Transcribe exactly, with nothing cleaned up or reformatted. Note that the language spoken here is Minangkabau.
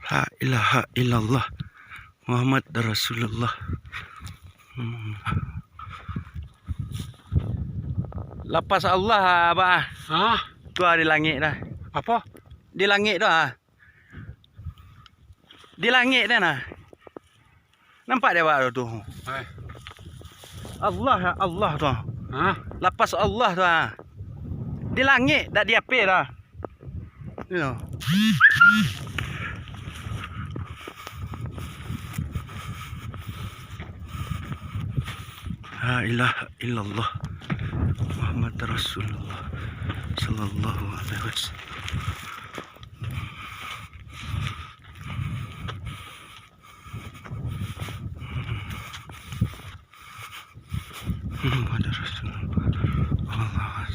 La ilaha illallah, Muhammad Rasulullah. Hmm. Lapeh Allah, Abah. Hah? Tu ah, di langik dah. Apo? Di langik tu ah. Di langik dah nah. Nampak dek awak tu? Eh. Allah, Allah tu. Hah? Lapeh Allah tu ah. Di langik, dak di ateh dah. Yo. La ilaha illallah, Muhammad Rasulullah sallallahu alaihi wasallam. Muhammad Rasulullah. Allahu Akbar.